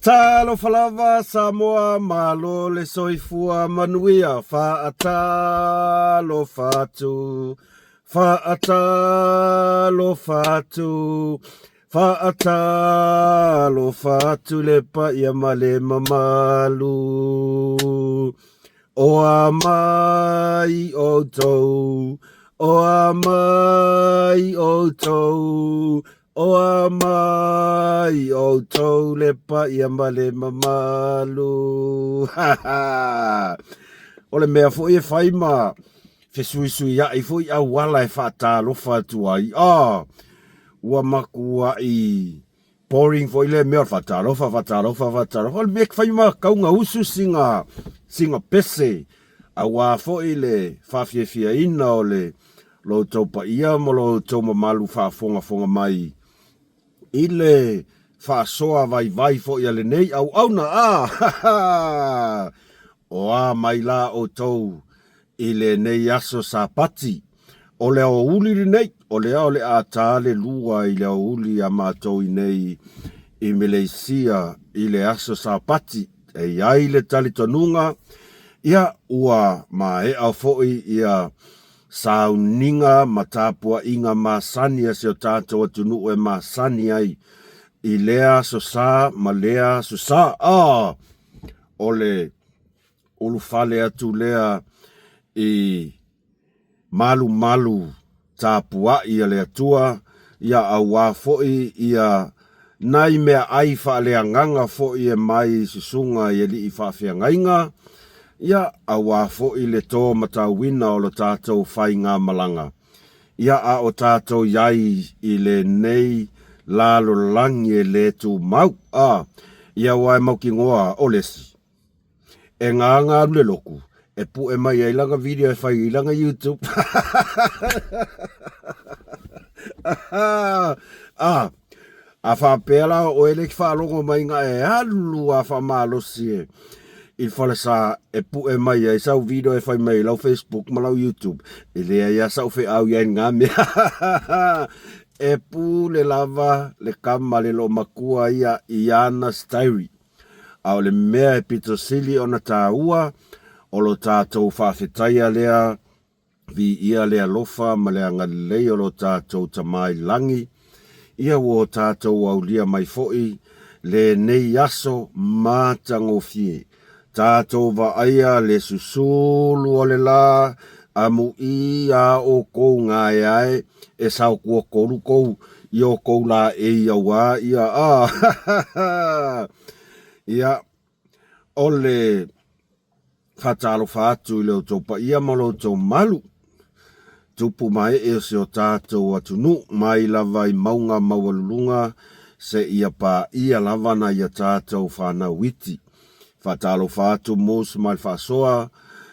Talofa lava Samoa, malo le soifua manuia, faatalofa atu, faatalofa atu, faatalofa atu le paia ma le mamalu. O a mai outou, o a mai outou, O a mai outou le paia ma le mamalu. O le mea foi e fai ma fesuisuiaʻi foi auala e faatalofa atu ai. Ah, ua matuai boring foi lea mea o le faatalofa, faatalofa, faatalofa. O le mea e fai ma tauga usu sina, sina pese aua foi le faafiafiaina o le lo outou paia ma lo outou mamalu faafogafoga mai i le faasoa vaivai foi a lenei auauna. Ah! O a mai la outou i lenei aso Sapati? O le aoauli lenei, o lea o le a ta le 2 i le aoauli a matou i nei i Meleisia i le aso Sapati. E i ai le talitonuga, ia, ua maea foi ia sauniga ma tapuaiga masani a si o tatou atunuu e masani ai i lea aso sa ma lea aso sa. Ah! O le ulufale atu lea i malumalu tapuai a le Atua, ia auā foi ia nai meaai faaleagaga foi e mai i susuga i alii faafeagaiga, ia auā foi le tō matauina o lo tatou faigamalaga, ia a o tatou i ai i lenei lalolagi e le tumau. A, ia aua e mautinoa o le isi. E ngā alu le loku e puʻe mai ai lana video e fai i lana YouTube. A, a faapea la o oe le faalogo mai na e alu a faamalosi e i le falesa e puʻe mai ai sau video e fai mai i lau Facebook ma lau YouTube, e leai lava sau feau i ai i lena mea. E pule lava le kama le loomatua ia i ana story. A o le mea e pito sili ona tāua, o lo tātou faafetaia lea, viia le alofa ma le agalelei o lo tātou Tama i lagi, ia ua o tātou aulia mai foi lenei aso matagofie. Tātou vaaia le susulu o le lā, amuʻī a oukou gaeae e saokua kolu kou i o kou laʻei auā ia a Ia, o le faatalofa atu i le outou paia ma lo outou malu, tupu ma ee o si o tatou atunuu, mai lava i mauga maualuluga seia paia lava nai a tatou fanau iti. Faatalofa atu Moose ma le faasoa,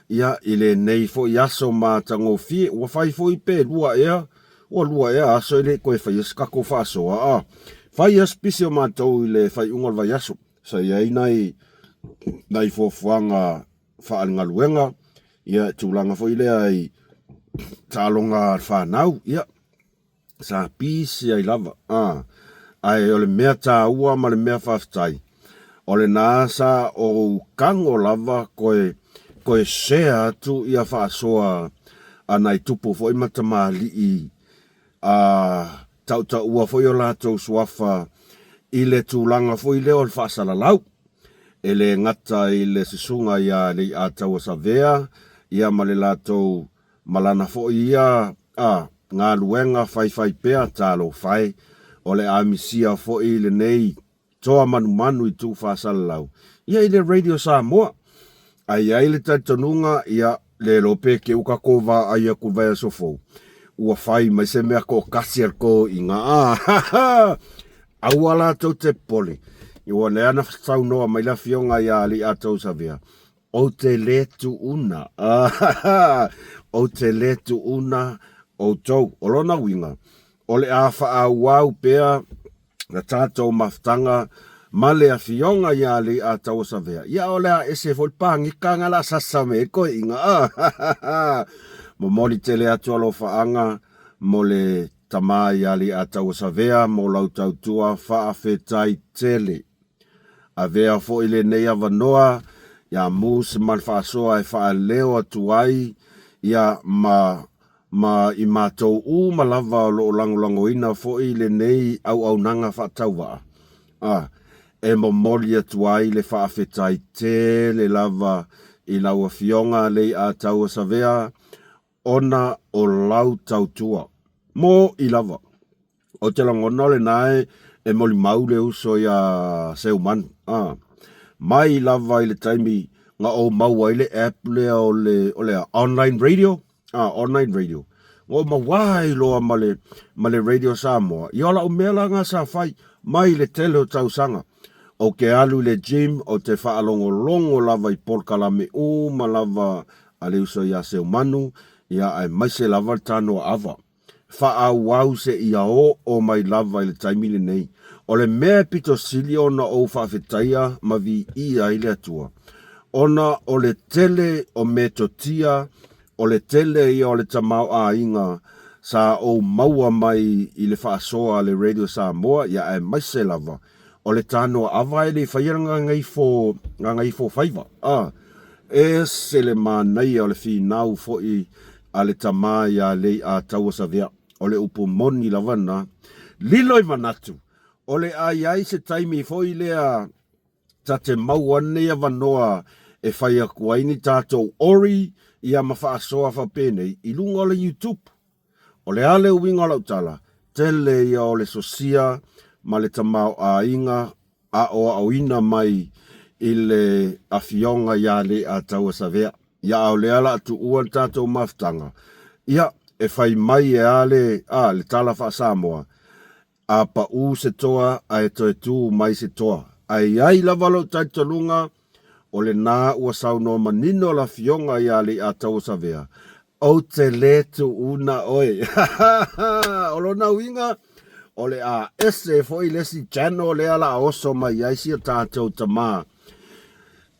ia, i lenei foi aso matagofie, ua fai foi pe lua ea, ua lua ea aso e le i toe faia se tatou faasoa, a fai lava si pisi o matou i le faaiuga o le vaiaso, sa i ai nai, nai fuafuaga faalegaluega, ia, tulaga foi lea i taaloga a le fanau, ia, sa pisi ai lava, a, ae o le mea taua ma le mea faafetai, o lena sa ou tago lava koe, koe share atu ia faasoa a nai tupu foi ma tamalii, a tautaua foi o latou suafa i le tulaga foi lea o le faasalalau. E le gata i le susuga ia Leiataua Savea ia ma le latou ma lana foi ia a galuega faifaipea talofa e, o le a misia foi lenei toa manumanu i tuu faasalalau ia i le Radio Samoa. A i ai le talitonuga ia le iloa pe te u tatou vaai atu i le vaiaso fou ua fai mai se mea toatasi a le toeaina a aua latou te popole ua lea na saunoa mai le afioga ia Aliiataua Savea Ou te le tuuna, ou te le tuuna outou. O lona uiga, o le a faaauau pea la tatou mafutaga ma le Afioga ia Leiataua Savea. Ia o le a ese foi le pagika na la sasa me ai toeaiina. Momoli tele atu alofaaga mo le tama ia Leiataua Savea mo lau tautua faafetai tele. Avea foi lenei avanoa ia Moose ma le faasoa e faaleo atu ai ia ma ma i matou uma lava o lo o lagolagoina foi lenei auaunaga faatauvaa, a e momoli atu ai le faafetai tele lava i lau Afioga Leiataua Savea ona o lau tautua. Mo'i lava. Ou te lagona o lena e, e molimau le uso iā Seumanu. A, mai lava i le taimi na ou maua ai le app lea o le, o le a, online radio, a, online radio. Na ou maua ai loa ma le, ma le Radio Samoa. Ia o lau mea la na sa fai, mai le tele o tausaga. Ou te alu i le gym, ou te faalogologo lava i polokalame uma lava a le uso iā Seumanu, ia aemaise lava le tanoa ava. Faaauau seia oo mai lava i le taimi lenei. O le mea e pito sili ona ou faafetaia ma viia ai le Atua, ona o le tele o metotia, o le tele ia o le tamaoaiga sa ou maua mai i le faasoa a le Radio Samoa, ia aemaise lava o le tanoa ava e le i faia le gagaifo, gagaifo faiva, a. Ese le manaia o le finau foi a le tama iā Leiatauasavea. O le upu moni lava lena. Lilo i manatu, o le a i ai se taimi foi lea ta te maua nei avanoa e fai atu ai ni tatou ori ia ma faasoa faapenei i luga o le YouTube. O le a le uiga o lau tala? Tele ia o le sosia ma le tamaoaiga aoaoina mai i le Afioga iā Leiatauasavea. Ia a o lea la a tuua le tatou mafutaga, ia, e fai mai e a le, a, le tala faa-Samoa, A paʻū se toa ae toe tū mai se toa. Ae i ai lava lou talitonuga, o lena ua saunoa manino le Afioga iā Leiatauasavea, Ou te lē tuuna oe. O lona uiga, o le a ese foi le isi channel lea la a oso mai ai si a tatou tama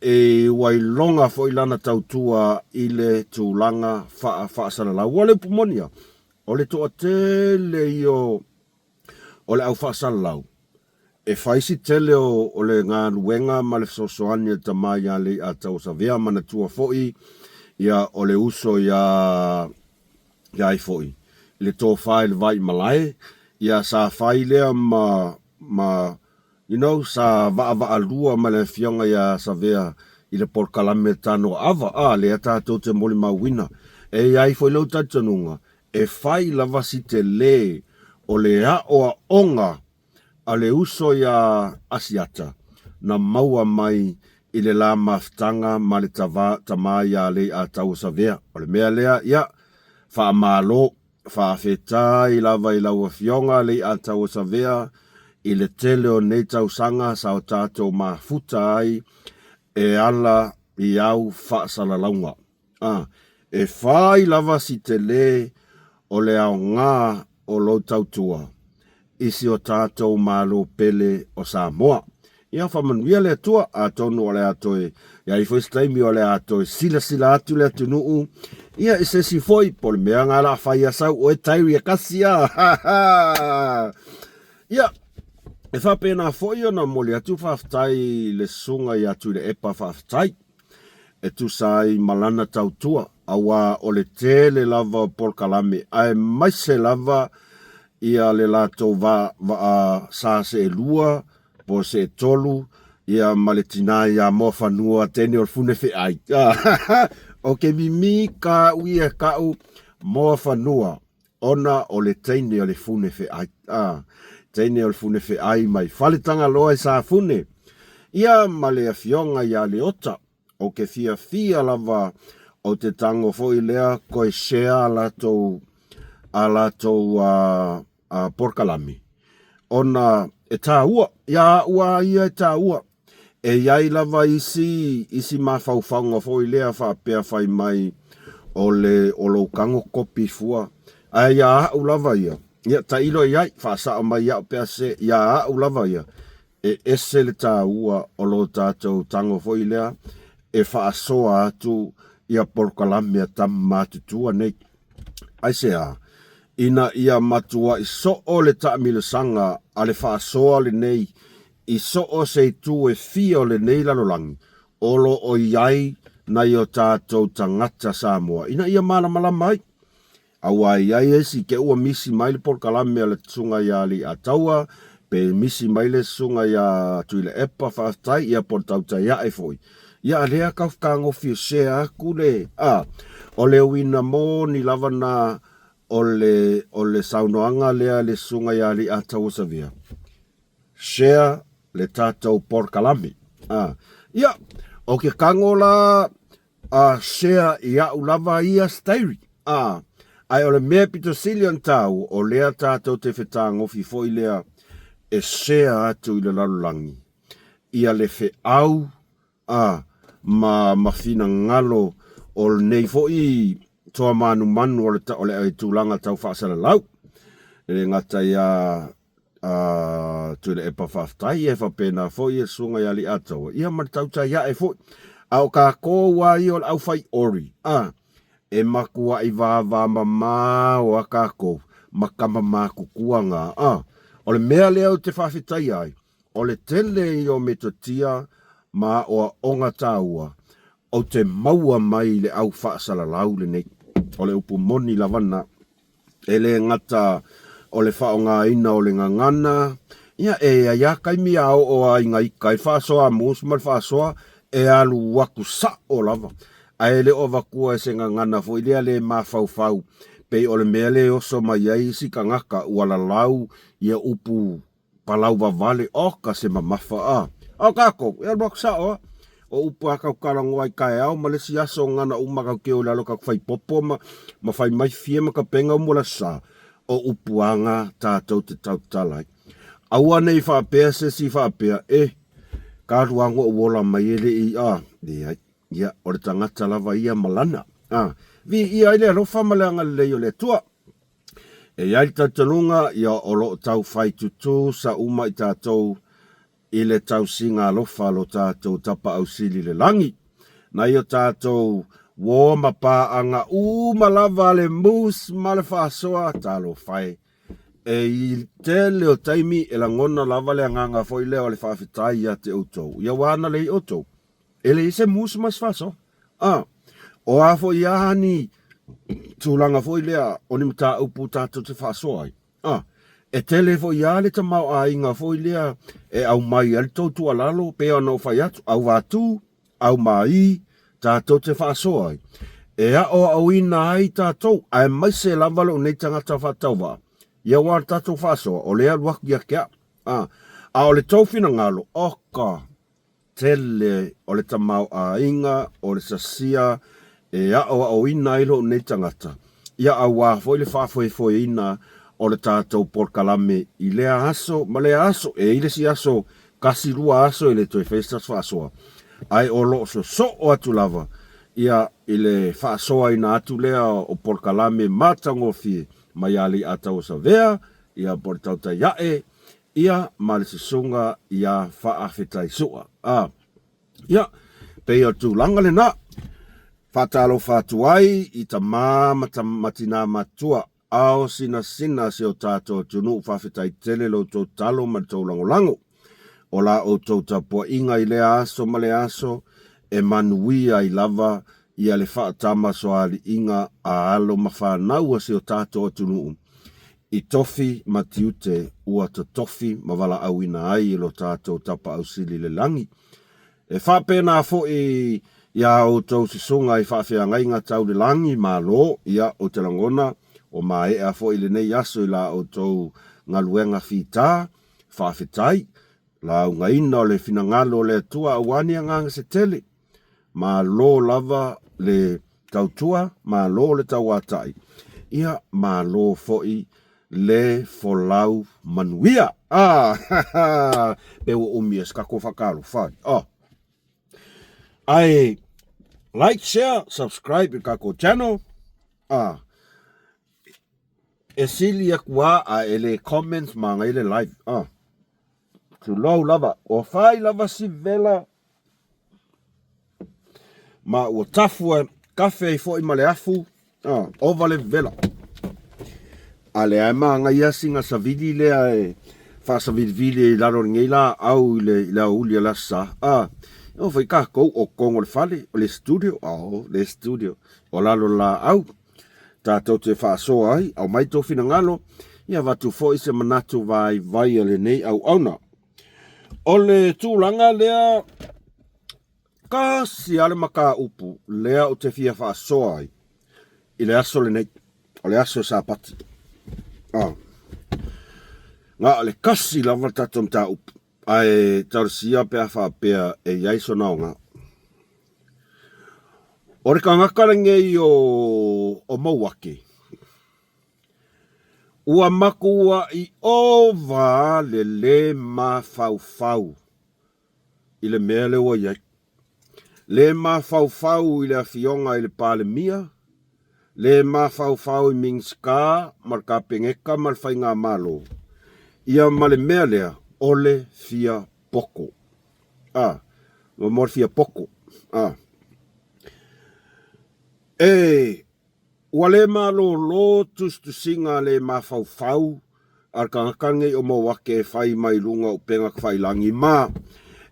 e ua iloga foi lana tautua i le tulaga faa faasalalau. Ua le upu moni a, o le toatele ia o le au faasalalau e fai si tele o le galuega ma le fesoasoani a le tama iā Leiatauasavea manatua foi ia o le uso iā ia ai foi i le tofa i le vai malae ia sa fai lea ma ma you know sa vaavaalua ma le afioga iā Savea i le polokalame tanoa ava a lea tatou te molimauina e iai foi lou talitonuga e fai lava si telē o le aoaoga a le uso iā Asiata na maua mai i le la mafutaga ma le tama iā Leiatauasavea. O le mea lea, ia, faamalo, faafetai lava i lau Afioga Leiatauasavea i le tele o nei tausaga sa o tatou mafuta ai e ala i au faasalalauga. A, e fai lava si telē o le aoga o lou tautua i si o tatou Malo pele o Samoa. Ia faamanuia le Atua, atonu o le a toe i ai foi se taimi o le a toe silasila atu le atunuu ia i se isi foi, po o le mea nga la fai a sau oe tairi e kasi a. Ia, e faapena foi ona momoli atu faafetai i le susuga ia Tuilaepa Faafetai. e tusa ai ma lana tautua, auā o le tele lava o polokalame aemaise lava ia le latou va vaa sa seelua po o seetolu ia ma le tinā iā Moafanua teine o le fune feai. O ke mimi kāu ia kaʻu Moafanua ona o le teine o le fune feai. Teine o le fune feai mai Faletagaloa i Safune. Ia ma le afioga iā Leota. O ke fiafia lava o te tango foi lea koe share a latou a latou a polokalame ona e tāua ia a'u a ia e tāua E i ai lava isi, isi mafaufauga foi lea faapea fai mai o le, o lou kago kopi fua. Ae iā a'u lava ia, ia tailo i ai, faasa'o mai iaʻu pe a se, iā a'u lava ia, e ese le tāua o lo tatou tago foi lea e faasoa atu ia polokalame a tama matutua nei. Aisea? Ina ia matua'i so'o le taamilosaga a le faasoa lenei. i so o se itu e fia o lenei lalolagi, o lo o i ai nai o tatou tagata Samoa ina ia malamalama ai. Aua e i ai esi ke ua misi mai le polokalame a le Susuga ia Aliiataua, pe misi mai le Susuga ia Tuilaepa, faafetai, ia po o le tautai ae foi. Ia a lea kau fekagofie share aku le, a, o le uina moni lava na o le, o le saunoaga lea a le Susuga ia Aliiataua Savea. Share le tatou polokalame. A, ia, o ke kago la, a share iaʻu lava ia stairi. A, ae o le mea pito sili ona tāua, o lea tatou te fetagofi foi lea e share atu i le lalolagi ia le feau a ma ma finagalo o lenei foi toa manumanu o le o le tulaga tau faasalalau. E le gata ia a Tuilaepa faafetai, ia e faapena foi ia Susuga ia Aliiataua, ia ma le tautai ae foi. A o kākou a ia o le aufai ori, a, e makuaʻi vāvāmamao a kākou ma kama mākukua ngā, a. O le mea lea ou te faafetaia ai, o le tele ia o metotia ma aoaoga tāua ou te maua mai i le au faasalalau lenei. O le upu moni lava na. E le gata o le faaaogaina o le gagana, ia e i ai a taimi a oo a i gaika i faasoa mus ma le faasoa e alu atu sao lava. Ae le o avatua e se gagana foi lea le mafaufau pei o le mea le oso mai ai isi tagata ua lalau ia upu palau vavale, oka se mamafa a. A o kākou, e alu atu sao a. O upu a kau talanoa i taeao ma le isi aso gana uma kau te o i lalo kau fai popo ma, ma fai mai fie ma ka penga o mola sa. O upu anga tātou te tautala ai. Aua nei faapea se si faapea, e, ka alu ango o ola mai e le i a, leai. Ia, o le tagata lava ia ma lana. A, vi ia ai le alofa ma le agalelei o le Atua. E i ai le talitonuga ia o lo o tau fai tutū sa uma i tatou i le tausiga alofa a lo tatou Tapaau Sili i le lagi. Nai o tatou uo ma paaga uma lava a le Moose ma le Faasoa, talofa e. E i tele o taimi e lagona lava le agaga foi lea o le faafetai ia te outou, ia ua ana lei outou. E leai se Moose ma se Faasoa. A, o a foi a ni tulaga foi lea o ni mataupu tatou te faasoa ai. A, e tele foi a le tamaoaiga foi lea e aumai ai le tou tuualalo, pei ona ou fai atu, auvatū, aumāī, tatou te faasoa ai. E aoaoina ai tatou, aemaise lava lou nei tagata faatauvaa, ia aua o le tatou faasoa, o lea e alu atu ia te au. A, a o le tou finagalo, oka, tele o le tamaoaiga o le sasia e aoaoina ai lou nei tagata, ia auā foi le faafoefoeina o le tatou polokalame i lea aso ma lea aso. E i le isi aso, kasi lua aso e le toe fai se faasoa, ae o lo o sosoo atu lava ia i le faasoaina atu lea o polokalame matagofie mai Aleipata o Savea, ia po o le tautai ae, Ia ma le susuga ia Faafetaisua. A. Ia, pei o le tulaga lena. Faatalofa atu ai i tamā ma, ma tinā matua, ao sinasina si o tatou atunuu faafetai tele lo outou talo ma le tou lagolago. O la outou tapuaiga i lea aso ma lea aso e manuia ai lava ia le faatamasoaliiga a alo ma fanau a si o tatou atunuu i tofi ma tiute ua totofi ma valaauina ai e lo tatou Tapaau Sili i le lagi. E faapena foi i a outou susuga i faafeagaiga tau le lagi, malo, ia, ou te lagona, ua maea foi lenei aso i la outou galuega fita, faafetai, laugaina o le finagalo o le Atua aua ni agaga se tele. Malo lava le tautua, malo le tauatai, ia malo foi le folau manuia. Ah, pe ua umi e se tatou faatalofa ai. Oh. Ae like, share, subscribe i le tatou channel. Ah. E sili aku a a e le comments ma ngai le live. Ah. Tulou lava, ua fai lava si vela Ma ua tafu e kafe ai foi ma le afu, ah, ova le vela. A lea e māngai a singa savili lea e faasavilivili ai i lalo o lenei laau i le, i le aoauli o le Aso Sa. A, e oo foi tatou o totonu o le fale, o le studio, ao, le studio, o lalo o le laau, tatou te faasoa ai, aumai tou finagalo, ia avatu foi se manatu vaivai a lenei auauna. O le tulaga lea, tasi lava le mataupu lea ou te fia faasoa ai i le aso lenei, o le aso Sapati. Ah. Na o le kasi lava le tatou mataupu, ae talosia pe a faapea e i ai sona aoga. O le tagata lenei o, o Mauake, ua matuai ova le lē mafaufau i le mea lea ua i ai. Le mafaufau i le Afioga i le Palemia, le mafaufau i Minisita ma le Kapeneta ma le Faigamalo, ia ma le mea lea o le fia poto. A, mo le fia poto. A. E Ua le malolo tusitusiga le mafaufau a le tagata lenei o Mouake e fai mai luga o upega tafailagi ma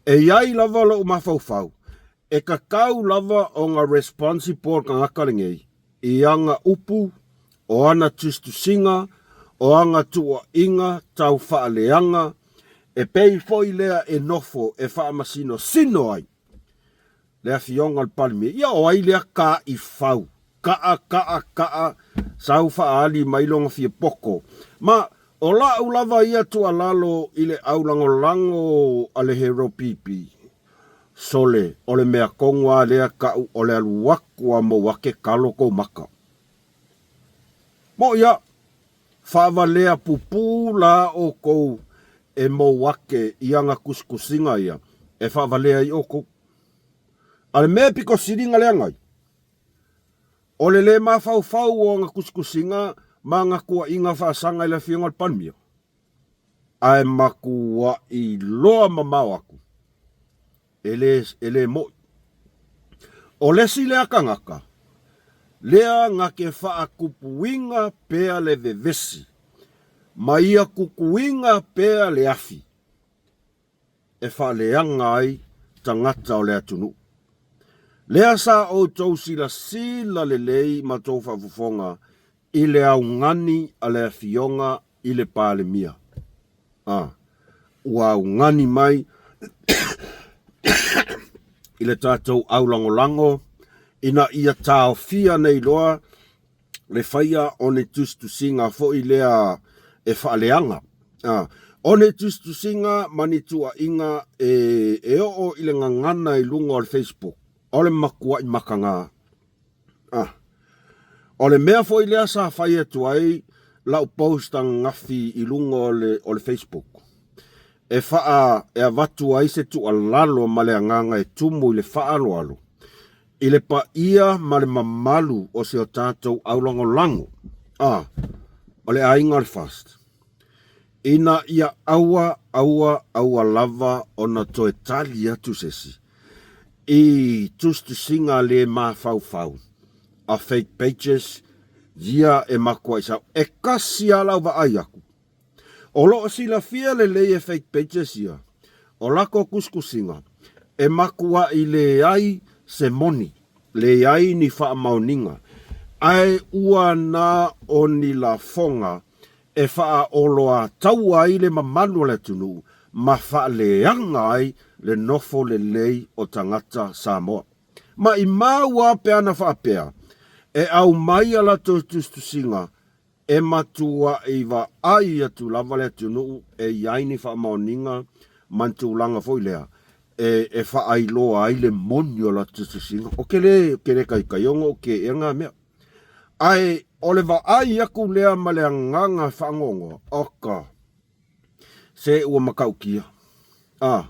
e i ai lava lou mafaufau e tatau lava ona responsible le tagata lenei i ana upu, o ana tusitusiga, o ana tuuaiga tau faaleaga e pei foi lea e nofo e faamasinosino ai le afioga o le Palemia, ia o ai lea taifau, kaa, kaa, kaa, sau faaali mai lona fia poto. Ma o la'u lava ia tuualalo i le aulagolago a le Hero PP, sole, o le mea tonu lava lea ta'u o le alu atu a mou ake talo tou maka. Mo'i a, faavalea pupū la outou e mou ake i ana tusitusiga ia e faavalea ai outou. A le mea pito sili na leaga ai, o le lē mafaufau o ana tusitusiga ma ana tuuaiga faasaga i le Afioga i le Palemia, ae matuai loa mamao atu e lē, e lē moʻi. O le isi lea tagata, lea na te faatupuina pea le vevesi, ma ia tutuina pea le afi e faaleaga ai tagata o le atunuu. Lea sa outou silasila lelei ma tou faafofoga i le augani a le Afioga i le Palemia. A, ua augani mai i le tatou aulagolago ina ia taofia nei loa le faia o ni tusitusiga foi lea e faaleaga. A, o ni tusitusiga ma ni tuuaiga e, e oo i le gagana i luga o le Facebook, o le matuai mataga. Ah. O le mea foi lea sa fai atu ai lau post ananafi i luga o le, o le Facebook, e faa, e avatu ai se tuualalo ma le agaga e tumu i le faaaloalo i le paia ma le mamalu o si o tatou aulagolago, ah, o le aiga o le FAST, ina ia aua, aua, aua lava ona toe tali atu se isi i tusitusiga le mafaufau a fake pages ia e matuai sau. E kasi lava lau vaai atu. O lo o silafia lelei e fake pages ia, o latou tusitusiga e matuai leai se moni, leai ni faamaoniga, ae ua na o ni lafoga e faaoloataua ai le mamalu o le atunuu ma faaleaga ai le nofo lelei o tagata Samoa. Maimau lava pe ana faapea e aumai a latou tusitusiga e matuai vaai atu lava le atunuu e i ai ni faamaoniga ma ni tulaga foi lea e, e faailoa ai le moni o latou tusitusiga. Ou te le, ou te le taitai ona ou teea na mea. Ae o le vaai atu lea ma le agaga faanoanoa, oka, se ua matautia. A,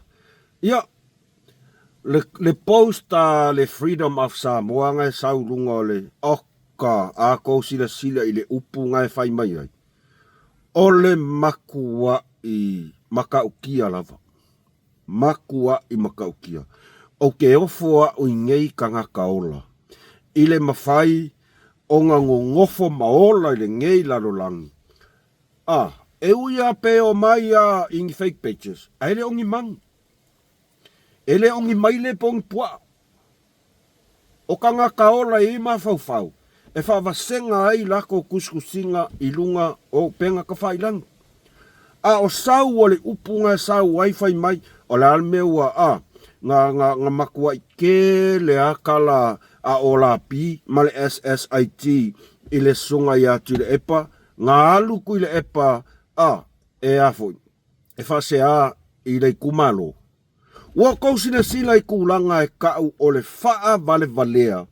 ia, le, le post a le Freedom of Samoa na e sau luga o le, oka, a tou silasila i le upu na e fai mai ai, o le matuai matautia lava. Matuai matautia. Ou te ofo a'u i nei tagata ola, i le mafai ona nonofo ma ola i lenei lalolagi. A. E ui a pe o mai a i ni fake pages, ae le o ni manu. E le o ni maile po o ni puaa. O tagata ola e i mafaufau e faavasega ai latou tusitusiga i luga o upega tafailagi. A o sau o le upu na e sau ai fai mai, o le a le mea ua a, na, na, na matuai tele a tala a Olapi ma le SSIT i le susuga ia Tuilaepa, na alu Tuilaepa a, e a foi, e faasea i le itumalo. Ua outou silasila i tulaga e tau o le faavalevalea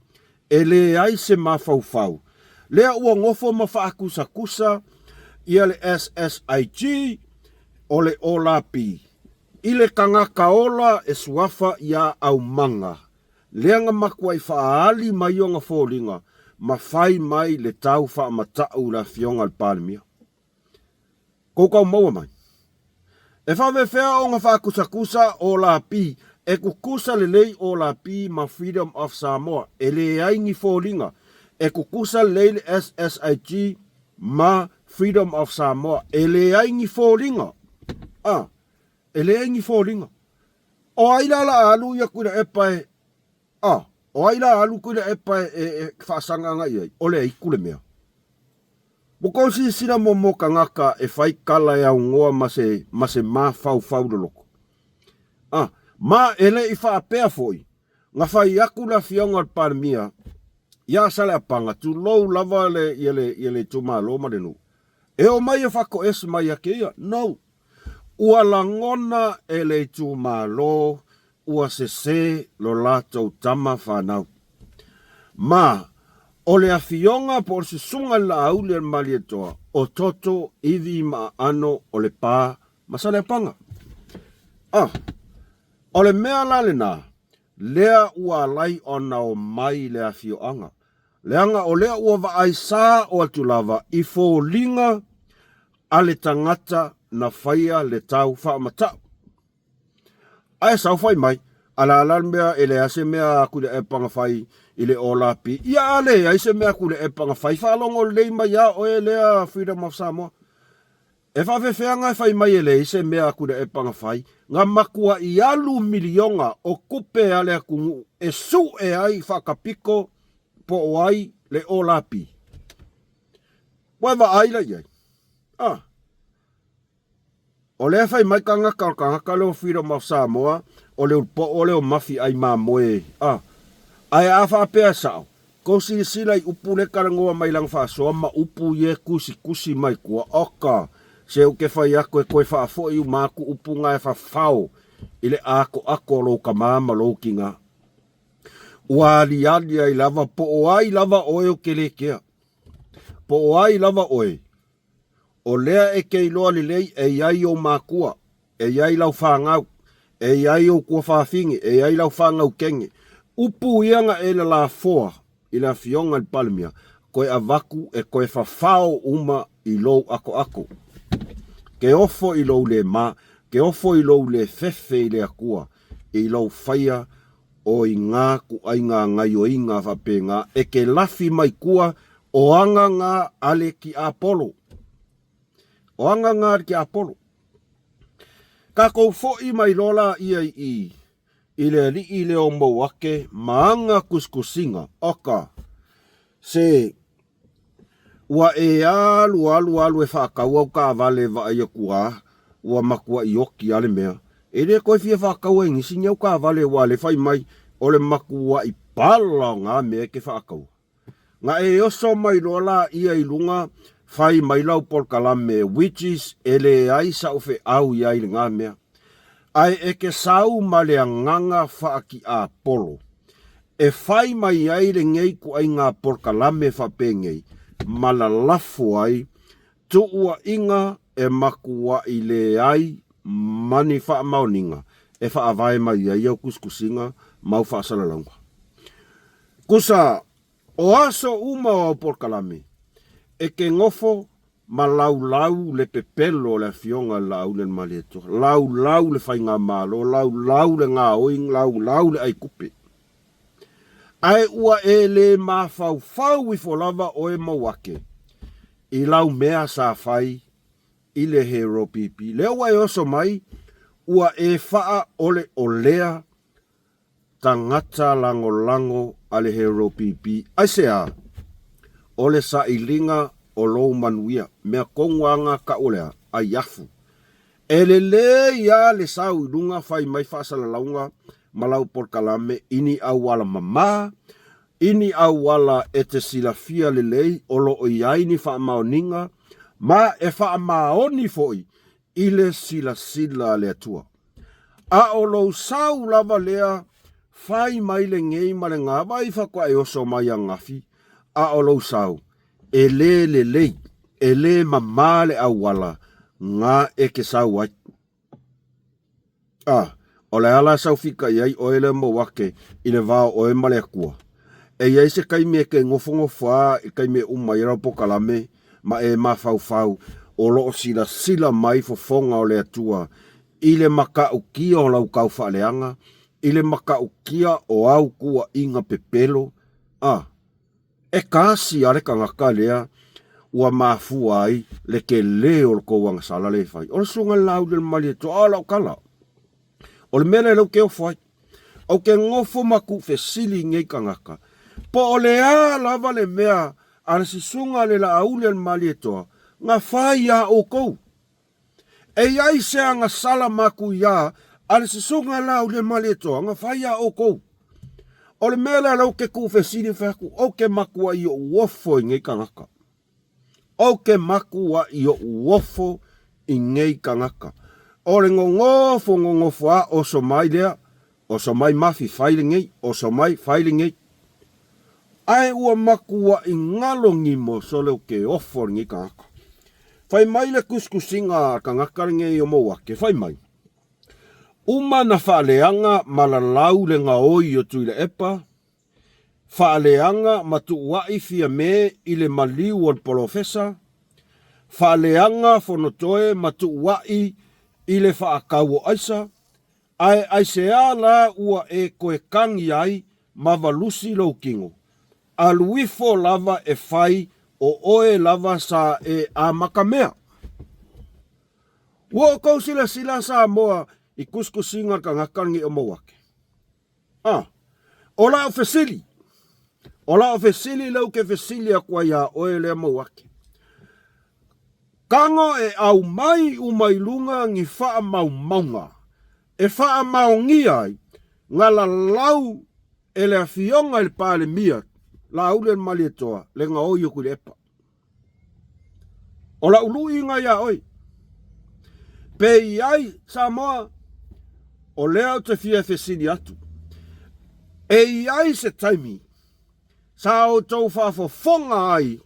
e leai se mafaufau, lea ua nofo ma faatusatusa ia le SSIG o le Olapi i le tagata ola e suafa ia Aumaga, lea na matuai faaali mai ona foliga ma fai mai le tau faamatau i le Afioga i le Palemia. Kou kau maua mai. E faafefea ona faakusakusa o Lapi e kukusa lelei o Lapi ma Freedom of Samoa e leai ni foliga e kukusa lelei le SSIG ma Freedom of Samoa e leai ni foliga a e leai ni foliga o ai la la alu ia Tuilaepa e a o ai la alu Tuilaepa e, e faasagaga i ai o le aitu le mea Ua kou silasila muamua tagata e fai kala e aunoa ma se, ma se mafaufau loloto? A, ma e le i faapea foi, na fai atu le afioga o le Palemia ia Saleapaga, tulou lava le, ia le, ia le itumalo ma le nuu, e omai e faatoese mai ia te ia. No. Ua lagona e le itumalo ua sese lo latou tama fanau. Ma, o le afioga po o le susuga i le Laauli a le Malietoa, o toto, ivi ma aano o Lepa ma Saleapaga. A, o le mea la lena, lea ua alai ona omai le afioaga, leaga o lea ua vaai sa o atu lava i foliga a le tagata na faia le tau faamatau. Ae sau fai mai, a la la le mea e leai se mea a Tuilaepa na fai i le Olapi. Ia a leai se mea a Tuilaepa na fai, faalogo lelei mai a oe lea Freedom of Samoa. E faafefea e fai mai e leai se mea a Tuilaepa na fai, na matuai alu miliona o tupe a le atunuu e sue ai faatapito po o ai le Olapi. Ua e vaai la i ai? Ah. O lea e fai mai tagata o le tagata lea o Freedom of Samoa, o le ulupo'o lea o mafi ai mamoe a. Ae a faapea e sa'o, kou silasila i upu lea e talanoa mai lana faasoa ma upu ia e tusitusi mai tua, oka, se ou te fai atu e toe faafo'i uma atu upu na e fafao i le atoato o lou tamā ma lou tinā. Ua aliali ai lava po o ai lava oe ou te le kea. Po o ai lava oe. O lea e te iloa lelei e i ai ou makua, e i ai lau fanau, e i ai ou tuafafine, e i ai lau fanau kene. Upu ia na e lalafoa i le Afioga i le Palemia, toe avatu e toe fafao uma i lou atoato. Ke ofo i lou le ma, ke ofo i lou le fefe i le Atua, i lou faia o i ngā kuaiga gaioiga faapena e ke lafi mai tua o aga ngā a le tiapolo. O aga ngā a le tiapolo. Kakou foʻi mai loa la ia i i, i le alii leo mou ake ma aga kusikusiga, oka, se Ua e alu alu alu e faatau au taavale e vaai atu a ua matuai oti a le mea. E le toe fia faataua e nisi ni au taavale aua le fai mai o le matuai pala o na mea e te faataua. Na e oso mai loa laia i luga fai mai lau polokalame which is e leai sau feau i ai i lena mea. Ae e te sau ma le agaga faatiapolo e fai mai ai lenei ituaiga polokalame faapenei ma lalafo ai tuuaiga e matuai leai ma ni faamaoniga e faavae mai ai au tusitusiga ma au faasalalauga. Kusa, o aso uma o au polokalame, e te nofo ma laulau le pepelo o le Afioga i le Laauli a le Malietoa, laulau le Faigamalo, laulau le gaoi, laulau le aikupe. Ae ua e le mafaufau ifo lava oe Mauake i lau mea sa fai i le HRPP, lea ua e oso mai, ua e faaoleolea tagata lagolago a le HRPP. Aisea? O le sailiga o lou manuia. Mea tonu lava na tau o le a? Aiafu. E lelei lava le sau i luga fai mai faasalalauga ma lau polokalame i ni auala mama, i ni auala e te silafia lelei o lo o i ai ni faamaoniga, ma e faamaoni foi i le silasila a le Atua. A o lou sau lava lea, fai mai lenei ma lena, vaai faatoa e oso mai ananafi, a o lou sau, e le lelei, e le mama le auala na e te sau ai. A, o le a la sau fika i ai oe lea Mauake i le va o oe ma le Atua? E i ai se taimi e te nofonofo a i taimi e uma ai lau polokalame ma e mafaufau o lo o silasila mai fofoga o le Atua i le matautia o lau taufaaleaga, i le matautia o au tuuaiga pepelo? A, E kasi a le tagata lea ua mafua ai le tele o le tou agasala lea e fai. O le susuga i le Laauli o le Malietoa, a o lau tala, o le mea lea lea ou te ofo ai. Ou te nofo ma tuufesili i nei tagata, po o le a lava le mea a le susuga i le Laauli o le Malietoa na fai iā outou. E i ai se agasala matuia a le Susuga Laauliamalietoa na fai iā outou. O le mea lea lea ou te tuufesili fai atu, ou te matuai ou ofo i nei tagata. Ou te matuai ou ofo i nei tagata. O le nonofo nonofo a oso mai lea, Oso mai mafi fai lenei, oso mai fai lenei. Ae ua matuai galo gimo sole o ke ofo o lenei tagata. Fai mai le kusikusiga a tagata lenei o Mouake, fai mai, Uma na faaleaga ma lalau le gaoi o Tuilaepa, faaleaga ma tuuaʻi Fiame i le maliu o le polofesa, faaleaga Fonotoe ma tuuaʻi i le faatau o aisa, Ae aisea la ua e toe kagi ai ma valusi lou tino? Alu ifo lava e fai o oe lava sa e amatamea. Ua outou silasila Samoa i kusikusiga o le tagata lenei o Mauake? A. O la'u fesili, o la'u fesili lea ou te fesili atu ai iā oe lea Mauake. Tago e aumai uma i luga ni faamaumauga e faamaonia ai nga lalau e le Afioga i le Palemia Laauli o le Malietoa le gaoi o Tuilaepa. O la'u lu'i nga iā oe. Pe i ai Samoa, o lea ou te fia fesili atu. E i ai se taimi sa outou faafofoga ai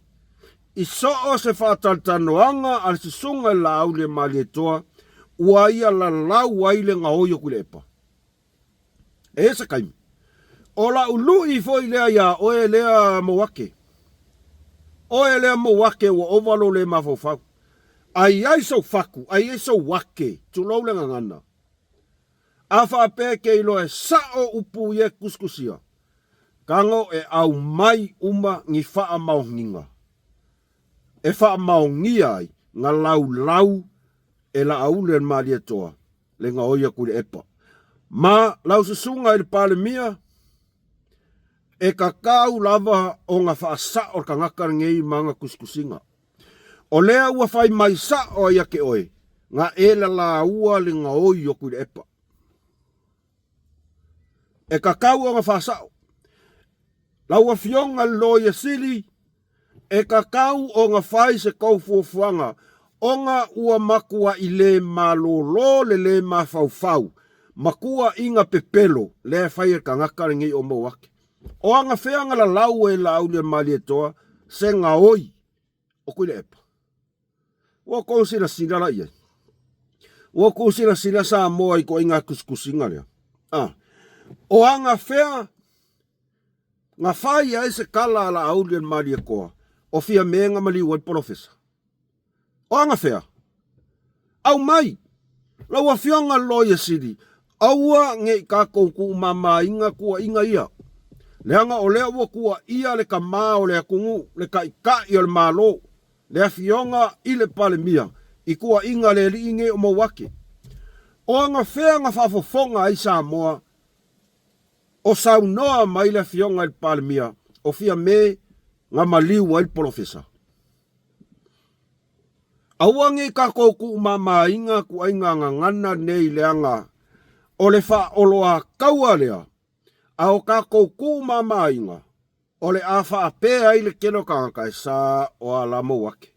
i so o se faatalatalanoaga a le Susuga i le Laauliamalietoa ua ia lalau ai le gaoi o Tuilaepa? E se taimi. O la'u lu'i foi lea iā oe lea Mouake. Oe lea Mouake ua ova lou le mafaufau. A i ai sou fatu, a i ai sou ake, tulou le gagana. A faapea e te iloa e sa'o upu ia e kusikusia, tago e aumai uma ni faamaoniga e faamaonia ai nga laulau e Laauli o le Malietoa le gaoi atu i le epa. Ma lau susuga i le Palemia, e tatau lava ona faasa'o le tagata lenei ma ana tusitusiga. O lea ua fai mai sa'o ai ia te oe, na e lalaua le gaoi o Tuilaepa. E tatau ona faasa'o. Lau Afioga i le Loia Sili, e tatau ona fai se tou fuafuaga ona ua matuaʻi le malōlō le lē mafaufau ma tuuaiga pepelo lea e fai e le tagata lenei o Mauake. O agafea na lalau e Laauliamalietoa se gaoi o Tuilaepa? Ua outou silasila la i ai? Ua outou silasila Samoa i ituaiga tusitusiga lea? A, o agafea na fai ai se tala a Laauliamalietoa o Fiame na maliu ai le polofesa? O agafea? Aumai! Lau Afioga i le Loia Sili, aua ne i tatou tuumamaina tuuaiga ia, leaga o lea ua tuuaia le tama o le atunuu, le Taitai o le Malo, le Afioga i le Palemia I kuaʻiga a le alii nei o Mauake. O agafea na faafofoga ai Samoa o saunoa mai le Afioga i le Palemia o Fiame na maliu ai le Polofesa. Aua nei tatou tuumamaina tuaiga gagana nei leaga o le faaoloataua lea a o tatou tuumamaina o le a faapea ai le tele o tagata e sa o a la Mauake.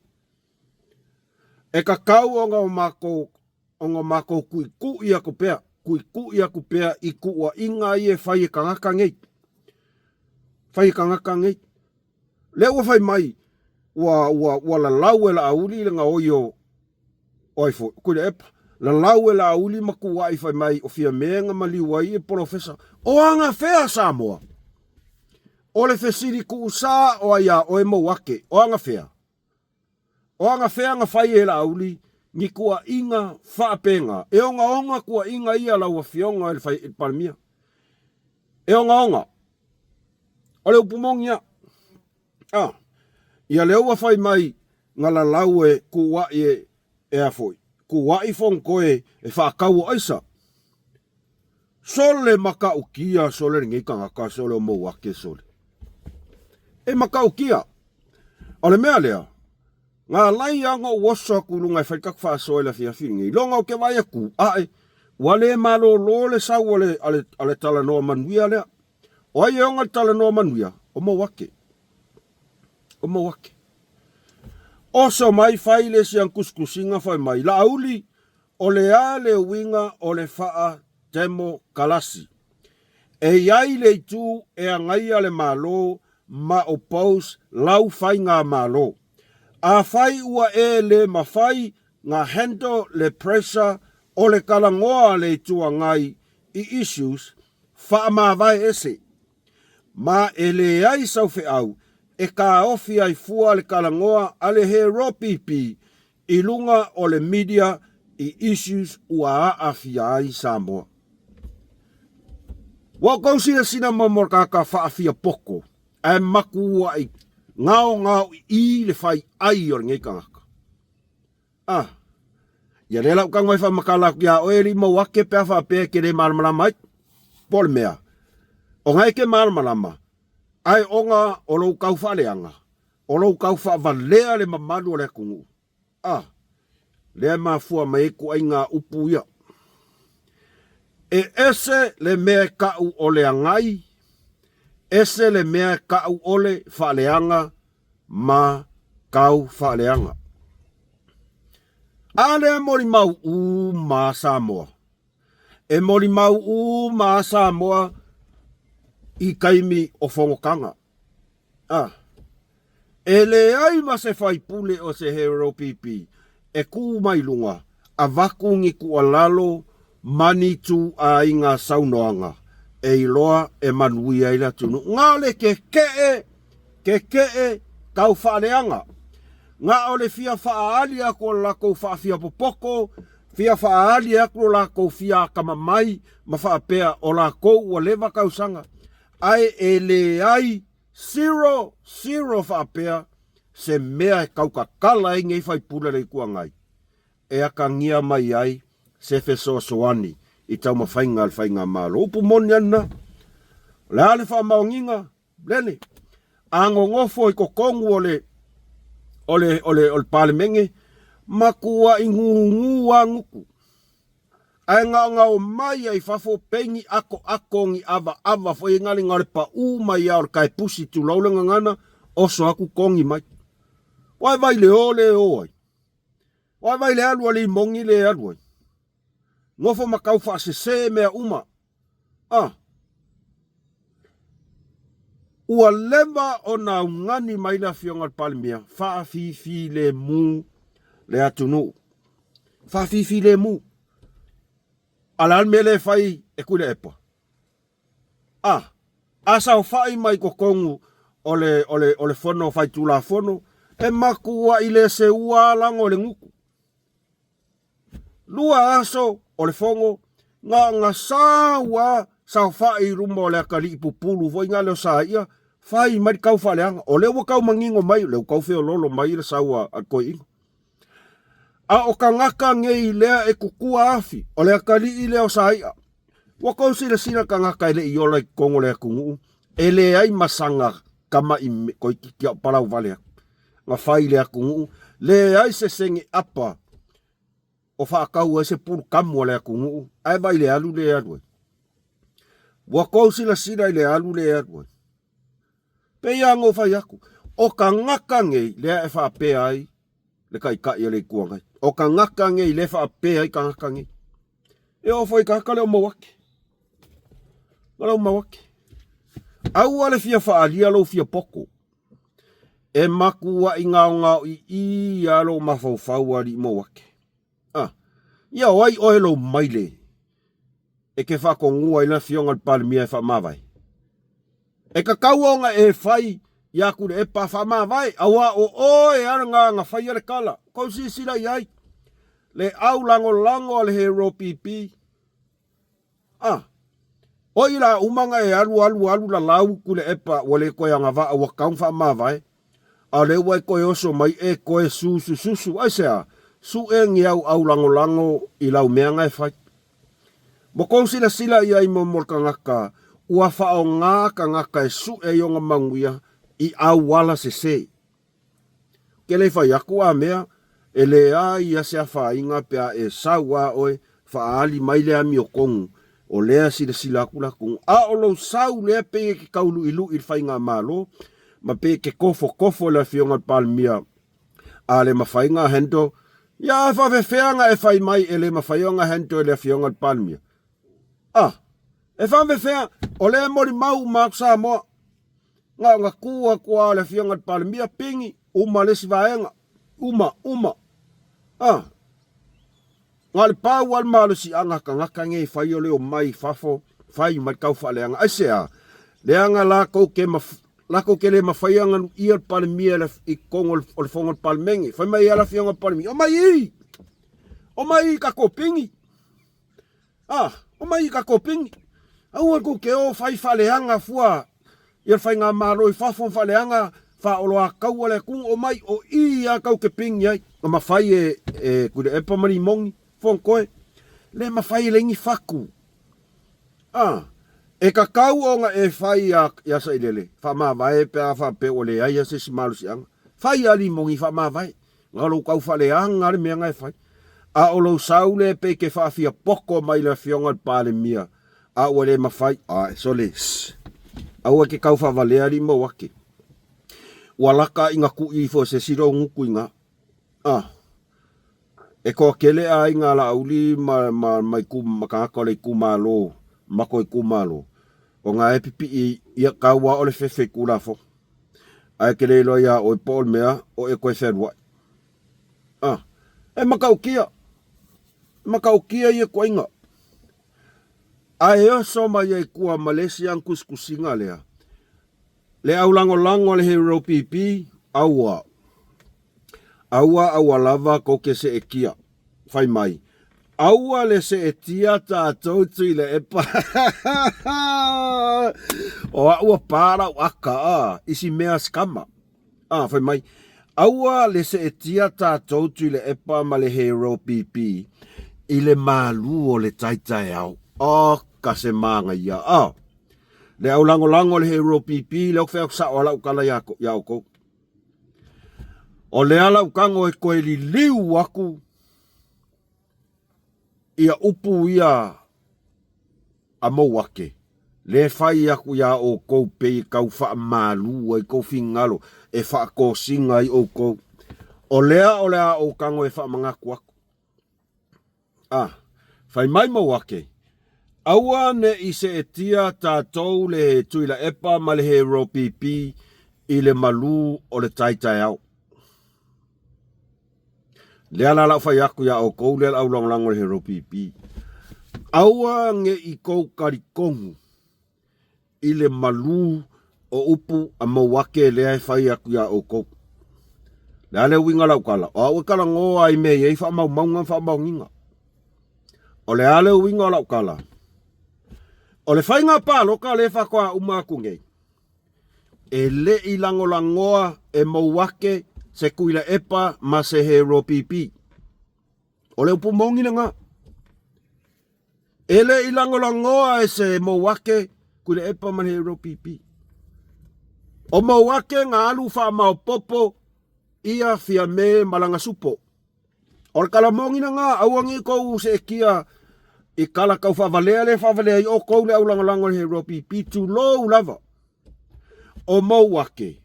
E tatau ona o matou ona matou tuitui atu pea, tuitui atu pea i tuuaiga ia e fai e tagata nei. Fai e tagata nei. Lea ua fai mai ua ua ua lalau e Laauli le gaoi o o ai foi, Tuilaepa. Lalau e Laauli ma tuuai fai mai o Fiame na maliu ai le polofesa. O agafea Samoa? O le fesili tuusa o ai a oe Mauake, o agafea? O agafea na fai e Laauli ni tuuaiga faapena? E ogaoga tuuaiga ia lau Afioga i le Palemia. E ogaoga. O le upu moni a. A, ia lea ua fai mai na lalau e kuuaʻi e, e a foi, kuuaʻi Fonotoe e faatau o aisa. Sole matautia sole lenei tagata sole o Mouake sole. E matautia. O le mea lea, na alai a na ou oso atu i luga e fai le tatou faasoa i le afiafi lenei. Loga ou te vaai atu, ae, ua le malolo le sau a le, a le, a le talanoa manuia lea. O ai e ona le talanoa manuia? O Mauake. O Mauake. Oso mai fai le isi kusikusiga fai mai, Laauli, o le a le uiga o le faa temokalasi? E i ai le itu e agaia le Malo ma oppose lau faigamalo. Afai ua e le mafai na handle le pressure o le talanoa a le Itu Agai i issues faamavae ese, ma e leai sau feau e taofi ai fua le talanoa a le Hero PP i luga o le media i issues ua aafia ai Samoa. Ua outou silasila mo mo le tagata faafia poto ae matuai gaogaoiʻi le fai ai o lenei tagata. Ah, ia lea la ou tago ai faamatala atu iā oe e le i mau ake pe a faapea e te le malamalama ai. Po o le mea, ona e te malamalama, ae ona o lou tau faaleaga, o lou tau faavalea le mamalu o le atunuu. Ah, lea e mafua mai ai ituaiga upu ia. E ese le mea e kau o le agai, ese le mea e kau o le faaleaga ma kau faaleaga. A lea molimau uma a Samoa. E molimau uma a Samoa i taimi o fonotaga. A. E leai ma se faipule o se Hero PP e kū mai luga, avatu ni tuualalo ma ni ituaiga saunoaga e iloa e manuia ai le atunuu. Na o le kekeʻe, kekeʻe tau faaleaga. Na o le fia faaali atu o le latou faafiapopoto, fia faaali atu lo latou fia atamamai ma faapea o latou ua leva tausaga, ae e leai zero, zero faapea se mea e tautatala ai nei faipule a le Itu Agai e atagia mai ai se fesoasoani i taumafaiga a le Faigamalo. Upu moni a lena, o le a le faamaoniga? Lele, a nonofo i totonu o le, o le, o le, o le Palemene, matuai gugū a gutu. Ae gaogao mai ai fafo pei ni atoato ni avaava foi e gale na o le paʻū mai a o le taepusi tulou le gagana, oso atu togi mai. Ua e vai le o le o ai. Ua e vai le alu a le imogi le alu ai. Nofo ma tau faasese mea uma. Ah. Ua leva ona augani mai le Afioga i le Palemia, faafifilemu le atunuu. Faafifilemu. A o le a le mea lea e fai e Tuilaepa? A, a saofai mai totonu o le, o le, o le fono faitulafono, e matuai le seua lago i le gutu. Lua aso o le fono, na ona sau a saofai i luma o le atalii pupulu foi na lea o Saia, fai mai le tau faaleaga. O lea ua tau manino mai, o lea ua tau feololo mai le sau a le toeaina. A o kagaka ngei lea e kukua afi, o le akalii lea o Sai'a. Ua kou silasila kagaka e le i ola i totonu o le atunuu, e leai ma saga kama'i toeititi a o palau vale atu. Na fai i le atunuu, leai se sene apa o faatau ai se pulukamu a le atunuu, ae vaai i le alu lea e alu ai. Ua kou silasila i le alu lea e alu ai. Pei lava ona ou fai atu, o tagata nei lea e faapea ai le Taitai o le Itu Agai. O tagata nei lea e faapea ai tagata nei. E oo foi i tagata lea o Mauake. Ma lau Mauake. Aua le fia faaalia lou fia poto. E matuai gaogaoiii lava lou mafaufau alii Mauake. Ah, ia o ai oe lou maile e te faatonua ai le afioga i le Palemia e faamavae? E tatau ona e fai ia Tuilaepa faamavae, auā o oe lava lena na faia le tala. Tou silasila i ai, le au lagolago a le Hero PP. A, oi la uma na e alu alu alu lalau Tuilaepa ua le toe agavaa ua tatau ona faamavae. A o lea ua e toe oso mai e toe susususu. Aisea? Sue ni au aulagolago i lau mea na e fai. Mo kou silasila i ai mo mo le tagata, ua faaaoga tagata e sue ai ona manuia i auala sese. Ke le fai aku a mea, e leai ia se afaina pe a e sau a oe faaali mai le amiotonu o lea silasila atu le atunuu. A o lou sau lea pei e te tauluilu'i i le faigamalo ma pei e te tofotofo i le Afioga i le Palemia a le mafai ona handle, ia a faafefea ona e fai mai e le mafai ona handle e le Afioga i le Palemia? A, e faafefea? O lea e molimau uma atu Samoa. Na ona tu atu lava o le Afioga i le Palemia, pigi, uma le isi vaega, uma, uma. A, Na o le pau lava le malosiaga a tagata nei e fai o le omai i fafo fai mai le taufaaleaga. Aisea? Leaga latou te latou te le mafaia ona luia le Palemia i totonu o le fono a le Palemene. Fai mai ai le Afioga i le Palemia, Omai i! Omai i tatou pigi! Ah, omai i tatou pigi! Aua tou te o fai faaleaga fua ia le faigamalo i fafo ma faaleaga faaoloataua le atunuu, omai o i a tou te pigi ai. Na mafai e e Tuilaepa ma Limoni, Fonotoe, le mafai e leai ni fatu. A, e tatau ona e fai ia ia Sailele, faamavae pe a faapea ua leai lava se isi malosiaga. Fai ia Limoni faamavae. Na o lou tau faaleaga le mea na e fai. A o lou sau lea pei ke faafiapoto mai le Afioga i le Palemia, a ua le mafai, ae, sole, sss, aua e te tau faavalea alii ma ou ake. Ua laka ina kuʻi ifo e se isi lou gutu i na. A, e toatele aiga a Laauli ma, ma, ma, iku, ma tagata o le itumalo, matou itumalo, o na e pipii ia tau a o le fefe i Tulafono. Ae ke le iloa iā ʻoe po o le mea o e koe fealuaʻi. A, e matautia, e matautia ia ituaiga. Ae oso mai ai tua ma le isi ana tusitusiga lea, le aulagolago a le Hero PP, aua, aua aua lava tou te seetia. Fai mai, aua le seetia tatou Tuilaepa. O a'u ua pa la'u aka a, isi mea scammer. A, fai mai, Aua le seetia tatou Tuilaepa ma le Hero PP i le malu o le tai taeao. Oka se mānaia. A, le aulagolago a le Hero PP, lea ou te fai atu sao lava lau tala ia outou. O lea lau tago e toe liliu atu ia upu ia a Mouake, le fai aku iā oukou pei e tau faamalu ai kou finagalo e faatosina ai oukou. O lea o le a ou tago e faamanatu aku. A, fai mai Mouake, Aua ne i seetia tatou le Tuilaepa ma le Hero PP i le malū o le tai taeao. Lea la lau fai aku iā oukou lea le aulagolago i le Hero PP. Aua ne i kou talitonu i le malū o upu a Mauake lea e fai atu iā oukou. Le a le uiga lau tala? O au e talanoa i mea e i ai faamaumauga ma faamaoniga. O le a le uiga o lau tala? O le faiga palota lea faatoa uma atu nei, E le i lagolagoa e Mouake se Tuilaepa ma se Hero PP. O le upu moni lena. E le i lagolagoa e se Mouake Tuilaepa ma le Hero PP. O Mouake na alu faamaopopo ia Fiame ma lana supo. O le tala moni lena, aua ne i tou seetia i tala tau faavalea lea e faavalea ai outou le aulagolago o le Hero PP, tulou lava. O Mouake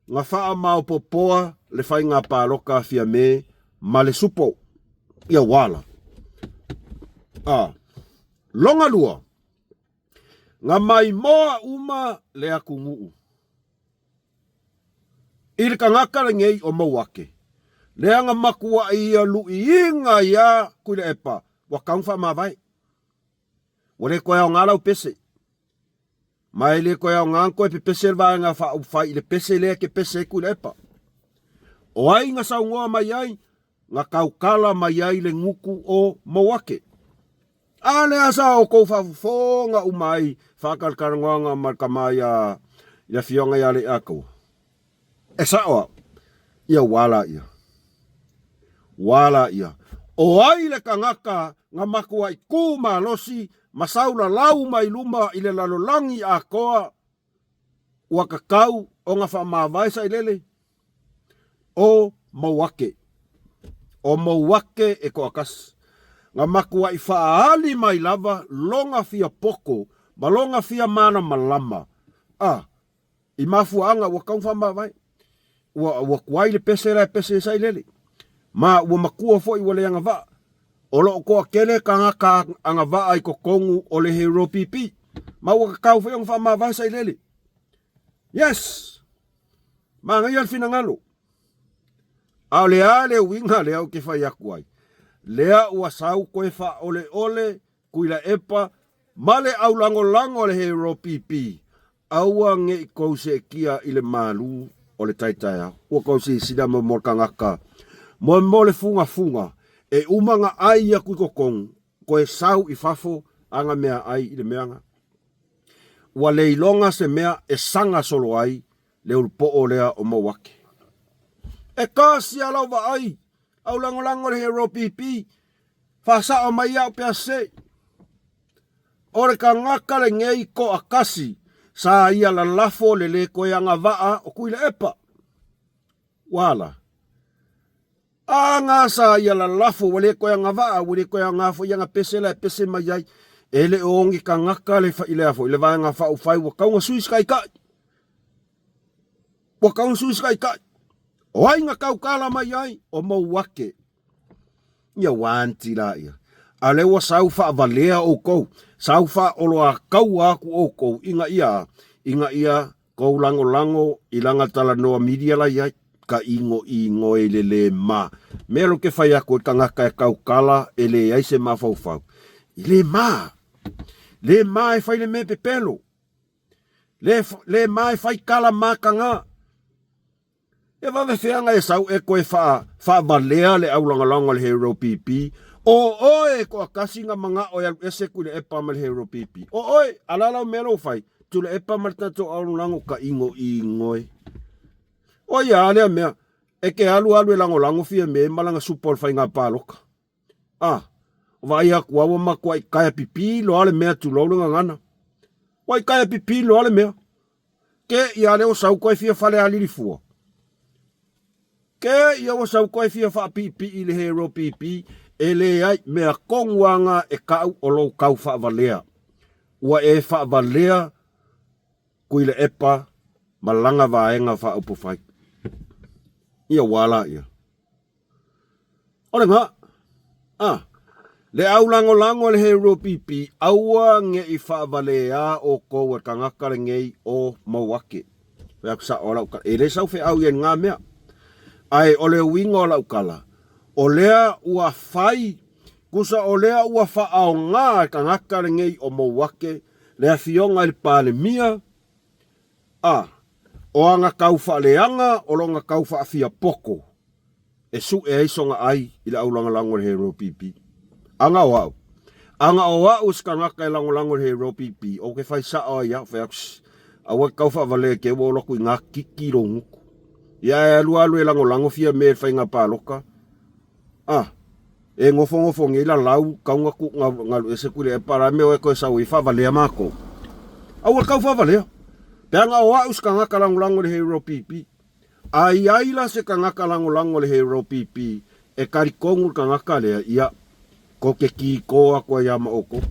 na faamaopopoa le faiga palota a Fiame ma le supo. Ia ua ala. A. Longa lua, na maimoa uma le atunuu i le tagata lenei o Mauake, lea na matuai ia luiina iā Tuilaepa, ua tatau ona faamavae. Ua le toe aoga lau pese. Ma e le toe aoga ona toe pepese le Vaega Faaupufai i le pese lea e te pese ai Tuilaepa. O ai na saunoa mai ai? Na tautala mai ai le gutu o Mouake. A lea sa outou faafofoga uma ai faatalatalanoaga ma le tama ia le afioga ia Leiataua. E sao au. Ia ua ala ia. Ua ala ia. O ai le tagata na matuai tu malosi ma saulalau mai luma i le lalolagi atoa ua tatau ona faamavae sailele? O Mouake. O Mouake e toatasi. Na matuai faaali mai lava lona fia poto ma lona fia malamalama. A, i mafuaaga ua tatau ona faamavae. Ua, ua tuai le pese la e pese ai sailele. Ma ua matua foi ua le agavaa. O lo o toatele tagata agavaa i totonu o le Hero PP. Ma ua tatau foi ona faamavae sailele. Yes! Manaia le finagalo. A o le a le uiga lea ou te fai atu ai? Lea ua sau toe faaoleole Tuilaepa ma le aulagolago a le Hero PP. Aua ne i tou seetia i le malu o le tai taeao. Ua tou silasila mai mo le tagata moe mo le fugafuga e uma na ai atu i totonu, toe sau i fafo ana meaai i le mea na. Ua le iloga se mea e saga solo ai le ulupoo lea o Mauake. E tasi a lau vaai, au lagolago le Hero PP, faasao mai au pea se. O le tagata lenei toatasi sa ia lalafo le le toe agavaa o Tuilaepa. Ua ala. A nga sa ia lalafo ua le toe agavaa, ua le toe aoga foi ana pese la e pese mai ai. E le o ni tagata le fai lea foi le Vaega Faaupufai ua tatau ona sui se taitai. Ua tatau ona sui se taitai. O ai na tautala mai ai? O Mouake. Ia ua anti laia. A lea ua sau faavalea outou, sau faaoloataua atu outou ina ia, ina ia tou lagolago i lana talanoa media la i ai, ka igoigo i le le ma. Mea lo ke fai atu e tagata e tautala e leai se mafaufau. I le ma. Le ma e fai le mea pepelo. Le, le ma e fai tala mataga. E vave feaga e sau e koe faa, faavalea le aulagalaga o le Hero PP. O oe e toatasi na manao e alu ese Tuilaepa ma le Hero PP. O oe, a la lau mea lou fai, Tuilaepa ma le tatou aulagalaga ka igoigo e. O ia a lea mea, e ke alu alu e lagolago Fiame ma lana supa o le faiga palota. A, o vaai atu a ua matuai taea pipī loa le mea tulou le gagana. Ua taea pipī loa le mea. Ke ia lea ua sau koe fia Falealili fua. Ke ia ua sau koe fia faapiipii i le Hero PP, e leai, mea tonu lava na e kau o lou kau faavalea. Ua e faavalea Tuilaepa ma lana vaega faaupufai. Ia ua ala ia. O le ga, a, le au lagolago a le Hero PP, aua ne i faavaleā outou e tagata lenei o Mauake. Fai atu sao lau tala, e le sau feau ia i ngā mea. Ae o le uiga o lau tala, o lea ua fai, tusa o lea ua faaaogā e tagata lenei o Mauake le afioga i le Palemia, a, o ana tau faaleaga o lona tau faafiapoko e suʻe ai sona ai i le aulagolago i le Hero PP. Ana o au. Ana o au se tagata e lagolago i le Hero PP, ou te fai sao ai au, fai atu, aua te tau faavalea te ua ola atu i ngā kiki lou gutu. Ia e alu alu e lagolago Fiame i le faiga palota. Ah, e ngofongofo ngei la lau kaunga ku ngalu ese ku le epa la mea o e koe sau i whawalea mākou. Aua kau whawalea. Peanga o au se kangaka langolango le hero pipi. A i ai la se kangaka langolango le hero pipi e karikongu le kangaka lea ia ko ke kīkō aku ai a ma ʻoukou.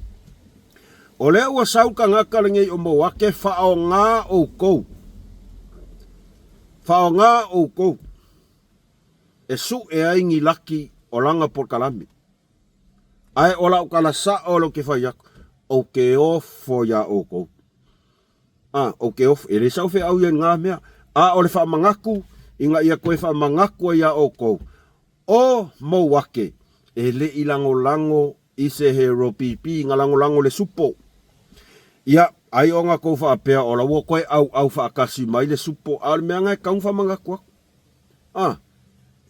O lea ua sau kangaka lenei o Moake whaogā ʻoukou. Whaogā ʻoukou. E suʻe ai ni laki o langa polokalame. Ae o la'u kala sa'o leo ke fai aku, o ke ofo iā ʻoukou. A, o ke ofo, e le sau feʻau ia i ngā mea, a o le faamagaku, ina ia koe faamagaku ai iā ʻoukou, o mou ake, e le i lagolago i se he ropipi nga lagolago le supo. Ia, ai o nga kou faapea o la ua koe ʻauʻau faakasi mai le supo, a o le mea nga e kau faamagaku aku. A,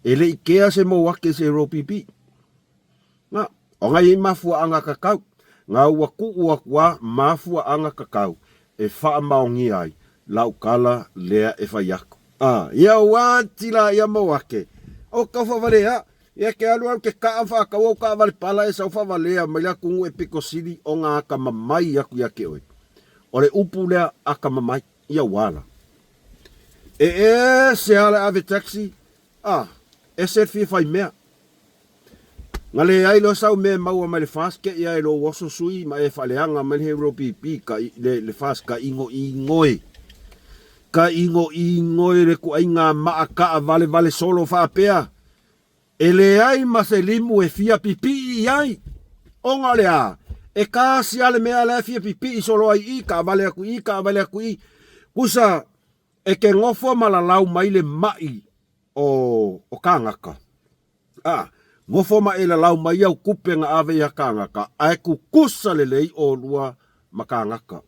e le i kea se mou ake se ropipi. Nga, o nga iai mafuaaga kakau, nga ua kuu aku a mafuaaga kakau e faamaonia ai lau kala lea e fai aku. A, ia ua ati la ia mau ake, o kau faawalea, ia ke alu alu ke kaa faakaua o kaavale pala e sau faawalea mai le akugu e piko sili o nga akamamai aku ia ke oe. O le upu lea akamamai, ia ua la. E ese a le ave taxi, A, ese le fia fai mea. Nga leai loa sau mea e maua mai le fas ke ia e lou oso sui ma e faaleaga mai le hero pipi ka i, le, le fas ka ingo ingoe. Ka ingo ingoe le kuaiga maa kaawalewale solo faapea. E leai ma se limu e fia pipii i ai. Ona o le a, e kasi a le mea la e fia pipii solo ai i, kaawale aku i, kaawale aku i. Kusa, E ke ngofo ma lalau mai le maʻi o o kānaka. A, ngofo ma e lalau mai au kupe nga ave iā kānaka, a e kukusa lelei ʻolua ma kānaka.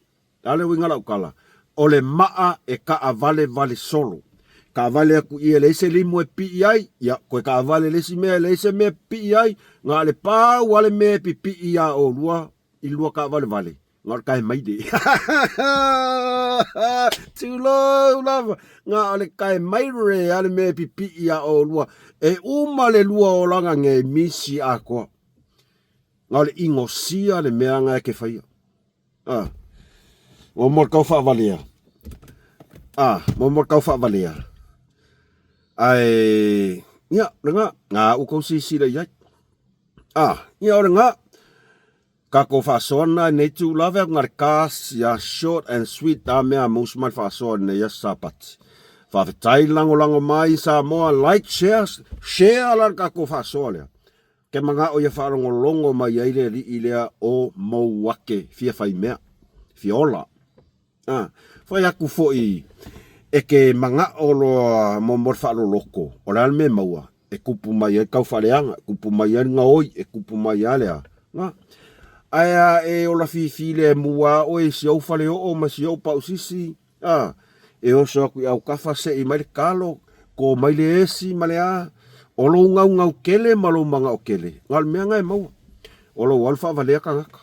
A le uiga lau kala, o le maʻa e kaʻawalewale solo. Kaʻawale aku i e leai se limu e piʻi ai, ia, koe kaʻawale le isi mea e leai se mea e piʻi ai, nga le pau a le mea e pipiʻi iā ʻolua i lua kaʻawalewale. Nga o le kae maile. Tulou lava. Nga o le kae maire a le mea e pipiʻi iā ʻolua. E uma le lua olaga nge misi akoa. Nga o le ʻigosia le mea nga e ke whaia. Ah. Mo mo kau whaavalea. Ah, mo mo kau whaavalea. Ai, ia, le nga, nga u kau sisila i ai. Ah, ia o le nga, Kako faasoa na nei tu lave aku ngare kas ia short and sweet a mea mus mai faasoa nei ia sapati. Faafetai lagolago mai Samoa like share share la kako faasoa lea. Ke mangao ia faalogologo mai ai le alii lea o mou ake fia fai mea, fia ola. A, fai aku foi e ke mangao loa mo mo le faaloloko, o le a le mea e maua, e kupu mai ai kau faaleaga, e kupu mai ai le gaoi, e kupu mai a le a. Nga. Ae a e ola fifi le mua oe i si ou fale oo ma si ou pausisi, a, e oso aku i aukafa sei mai le kalo, ko mai le esi ma le a, o lou gaugau kele ma lou mangao kele, nga o le mea nga e maua. O lou alu faavalea kagaka.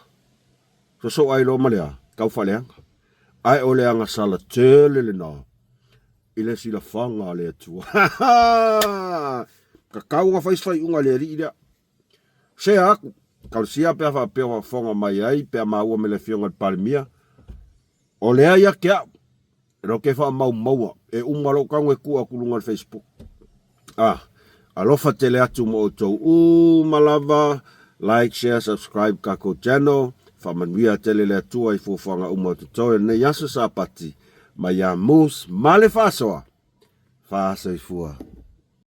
Sosoo ai loa ma le a, kau faaleaga. Ae o le agasala tele lena i le silafaga a le Atua. Kakau ona fai se faaiuga a le alii lea. Sea aku, kalosia pe a faapea ua fofoga mai ai pe a maua me le afioga i le Palemia, o lea ia ke a'u, E loa ke faamaumaua, e uma lou kago e kuu aku luga o le Facebook. Ah, alofa tele atu mo outou uma lava, like, share, subscribe kakou channel, faamanuia tele le Atua i fuafuaga uma o totoe o lenei aso Sapati, mai ia Moose ma le faasoa, faasoifua.